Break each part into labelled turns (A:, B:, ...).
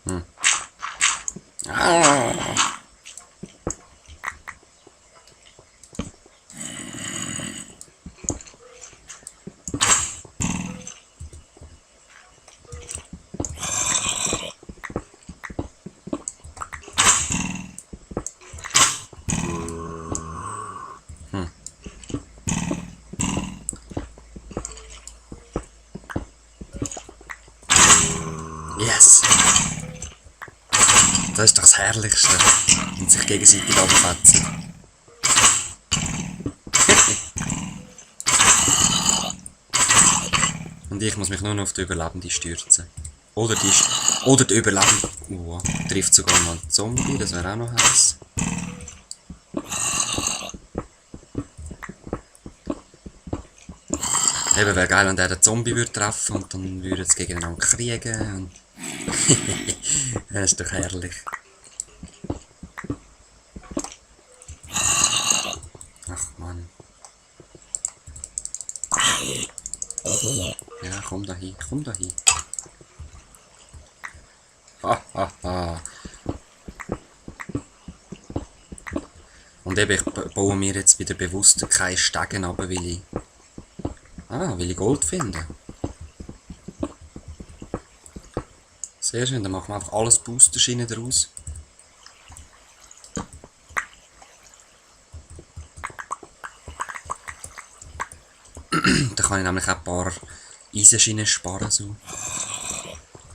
A: Ah. Yes! Das ist doch das Herrlichste. Und sich gegenseitig abfetzen. Und ich muss mich nur noch auf die Überlebende stürzen. Oder die Überlebende... trifft sogar mal einen Zombie, das wäre auch noch heiß. Eben, wäre geil, wenn der den Zombie würde treffen und dann würden sie gegeneinander kriegen. Und das ist doch herrlich. Ach Mann. Ja, komm da hin, komm da hin. Ha, ha, ha. Und eben, ich baue mir jetzt wieder bewusst keine Stegen ab, weil ich Gold finde. Sehr schön, dann machen wir einfach alles Boosterschienen daraus. Da kann ich nämlich auch ein paar Eisenschienen sparen. So.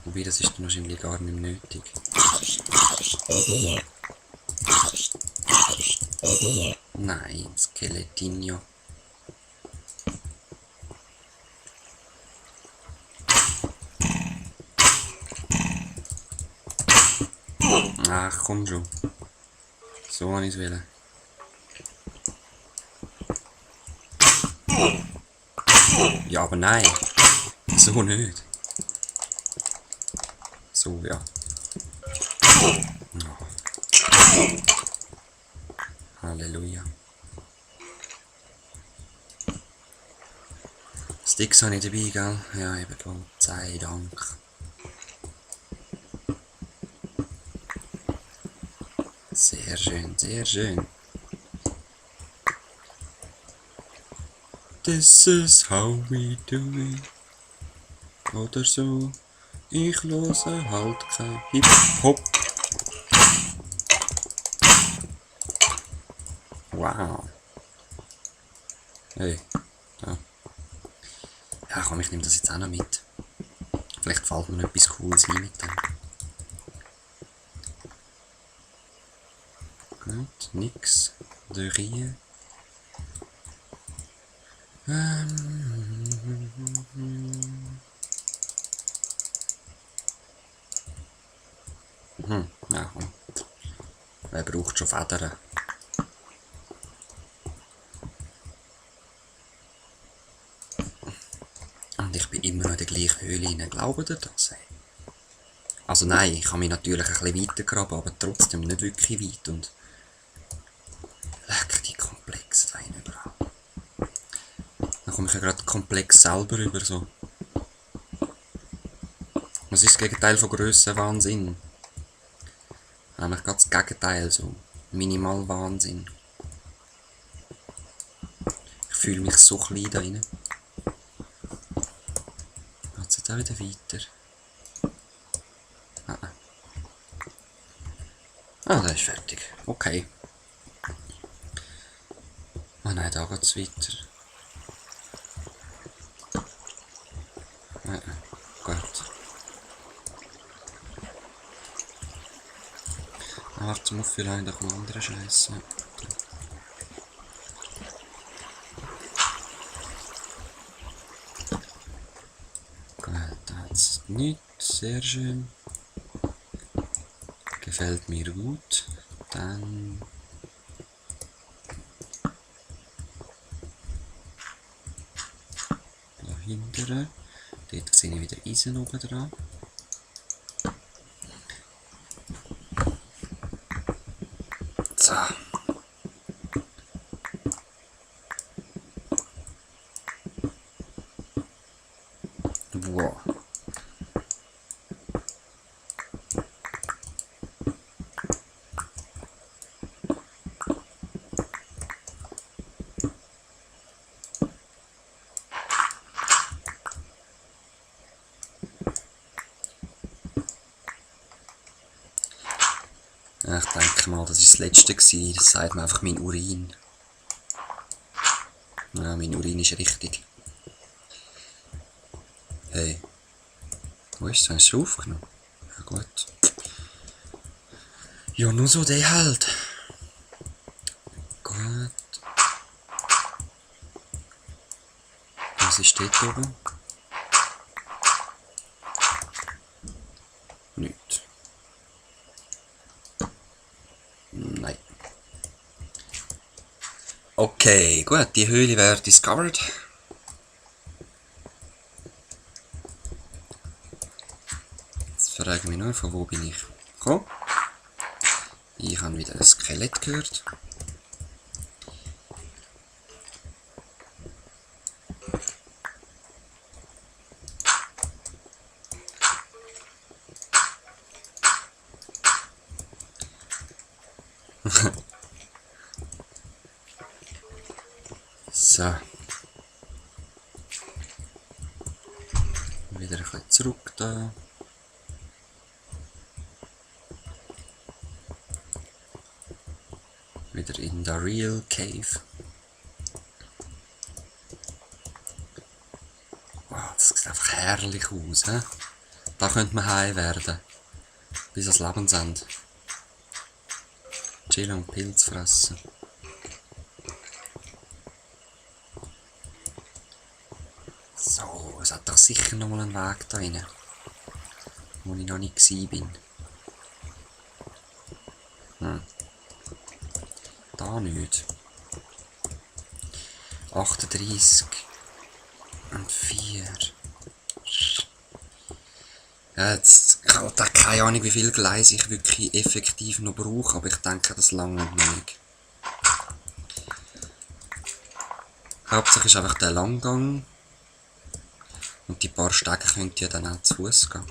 A: Wobei, das ist dann wahrscheinlich gar nicht mehr nötig. Nein, Skeletinho. Ach, komm schon. So habe ich es wollen. Ja, aber nein. So nicht. So, ja. Oh. Halleluja. Sticks habe ich dabei, gell? Ja, eben, Gott sei Dank. Sehr schön, sehr schön. This is how we do it. Oder so. Ich höre halt kein Hip-Hop. Wow. Hey. Ja. Ja, komm, ich nehme das jetzt auch noch mit. Vielleicht fällt mir noch etwas Cooles ein mit dem. Gut, nix. De rien. Ja, komm. Wer braucht schon Federn? Und ich bin immer noch in der gleichen Höhle hinein. Glaubt ihr das? Also nein, ich kann mich natürlich ein bisschen weiter graben, aber trotzdem nicht wirklich weit. Und leck die Komplex da überall. Dann komme ich ja gerade Komplex selber über so. Was ist das Gegenteil von Grössenwahnsinn? Nämlich gerade das Gegenteil, so Minimalwahnsinn. Ich fühle mich so klein da rein. Geht's jetzt auch wieder weiter? Der ist fertig. Okay. Ah nein, da geht's weiter. Gut. Warte mal, vielleicht noch einen anderen Scheiß. Gut, da hat's nichts. Sehr schön. Gefällt mir gut. Dann... da hinten. Dort sehe ich wieder Eisen oben dran. So. Wow. Ja, ich denke mal, das war das letzte gewesen. Das sagt mir einfach mein Urin. Ja, mein Urin ist richtig. Hey. Wo ist das? Hast du aufgenommen? Ja gut. Ja, nur so der halt. Gut. Was ist dort oben? Nichts. Nein. Okay, gut, die Höhle wäre discovered. Jetzt frage ich mich nur, von wo bin ich gekommen? Ich habe wieder ein Skelett gehört. So. Wieder ein bisschen zurück da. Wieder in der Real Cave. Wow, das sieht einfach herrlich aus, he? Da könnte man heim werden. Bis ans Lebensende. Chillen und Pilz fressen. So, es hat doch sicher noch mal einen Weg da rein, wo ich noch nicht gsi bin. Da nicht. 38 und 4. Ja, jetzt, ich habe keine Ahnung, wie viel Gleise ich wirklich effektiv noch brauche, aber ich denke, das lange noch nicht. Hauptsache ist einfach der Langgang. Und die paar Stege könnt ihr dann auch zu Fuß gehen.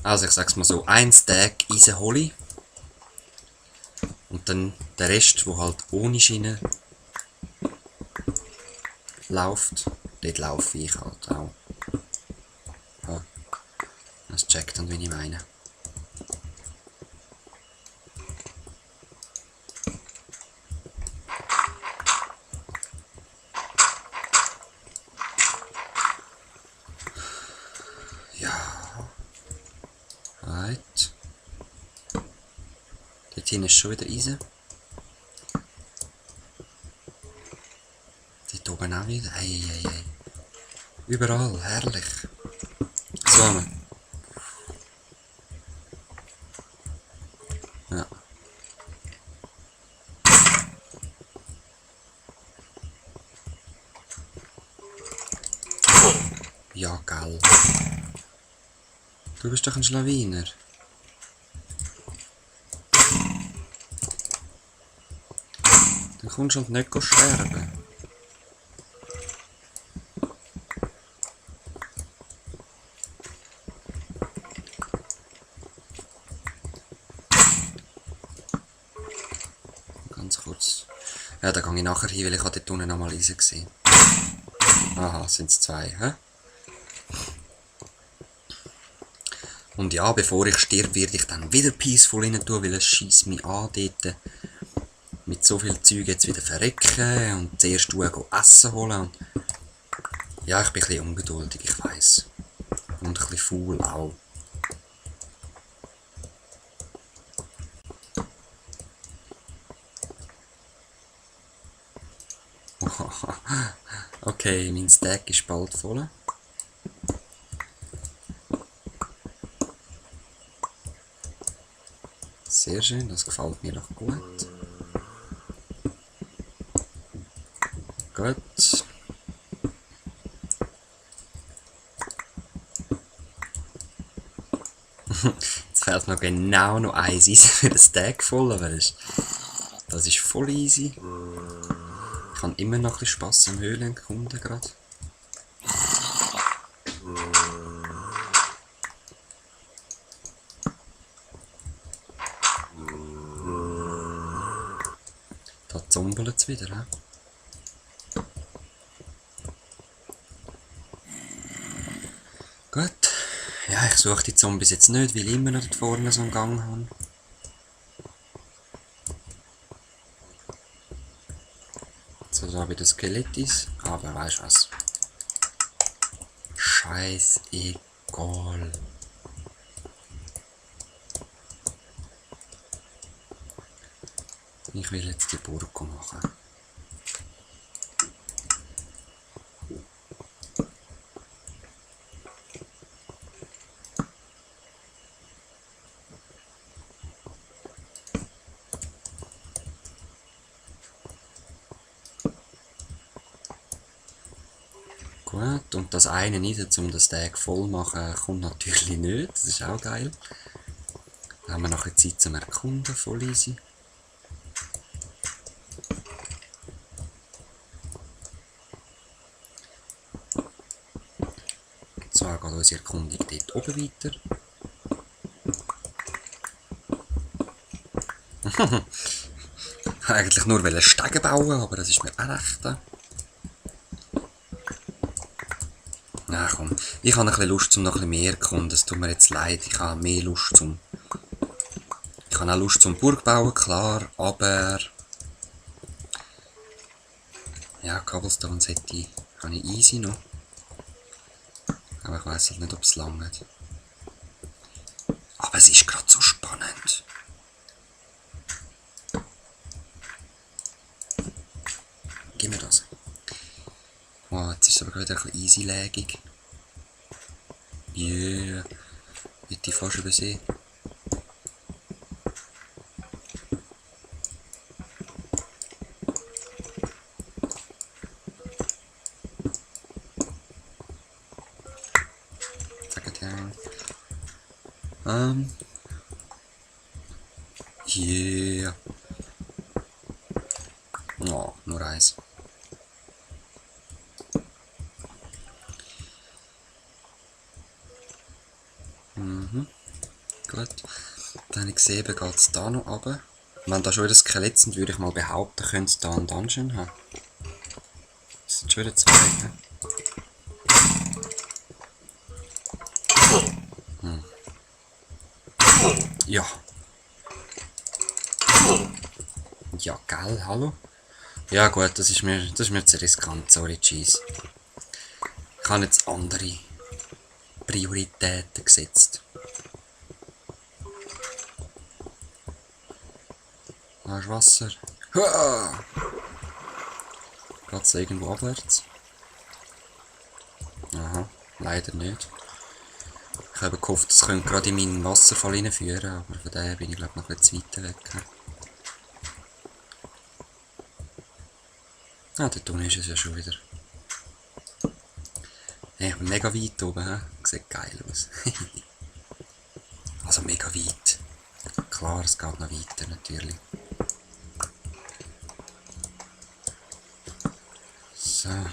A: Also ich sag's mal so, ein Steg reinhole ich. Und dann der Rest, der halt ohne Schiene läuft, dort laufe ich halt auch. Ja, das checkt dann, wie ich meine. Ja. Right. Dort hinten ist schon wieder Eisen. Dort oben auch wieder. Hey, hey, hey. Überall, herrlich. So. Ja. Ja, gell. Du bist doch ein Schlawiner. Dann kommst du und nicht sterben. Ganz kurz. Ja, da gehe ich nachher hin, weil ich dort unten nochmal Eisen gesehen. Aha, sind es zwei, hä? Und ja, bevor ich sterbe, werde ich dann wieder Peaceful rein tun, weil es schießt mich an dort. Mit so viel Zeug jetzt wieder verrecken und zuerst essen holen. Und ja, ich bin ein bisschen ungeduldig, ich weiss. Und ein bisschen faul auch. Okay, mein Stack ist bald voll. Sehr schön, das gefällt mir doch gut. Gut. Jetzt fehlt noch genau noch ein Eisen für den Stack voll, weißt du? Das ist voll easy. Ich habe immer noch ein bisschen Spass am Höhlen erkunden gerade. Da zumbelt es wieder, he? Gut, Ja, ich suche die Zombies jetzt nicht, weil ich immer noch dort vorne so einen Gang habe. So, da wieder Skelett ist, aber weißt du was? Scheißegal. Ich will jetzt die Burg machen. Gut, und das eine nicht, um das Tag voll machen, kommt natürlich nicht. Das ist auch geil. Da haben wir noch Zeit zum Erkunden, voll easy. So geht unsere Erkundung dort oben weiter. Eigentlich nur Stege bauen, aber das ist mir auch recht. Na komm, ich habe ein bisschen Lust, um noch ein bisschen mehr zu erkunden. Es tut mir jetzt leid, ich habe mehr Lust zum... Ich habe auch Lust zum Burg bauen, klar, aber... Ja, Cobblestone habe ich easy noch. Aber ich weiss halt nicht, ob es langt. Aber es ist gerade so spannend. Gib mir das. Oh, jetzt ist es aber wieder ein bisschen easy lagig. Yeah. Hätte ich fast übersehen. Yeah. Oh, nur eins. Gut. Dann habe ich gesehen, geht es da noch runter. Wenn da schon wieder Skelett sind, würde ich mal behaupten, könnte es da einen Dungeon haben. Das sind schon wieder zwei. Ne? Ja. Ja, gell, hallo? Ja gut, das ist mir zu riskant, sorry, Cheese. Ich habe jetzt andere Prioritäten gesetzt. Da ist Wasser. Geht es irgendwo abwärts? Aha, leider nicht. Ich habe gehofft, es könnte gerade in meinen Wasserfall reinführen, aber von daher bin ich glaube noch etwas weiter weg. Ah, dort unten ist es ja schon wieder. Ich bin mega weit oben, he? Sieht geil aus. Also mega weit. Klar, es geht noch weiter natürlich. So.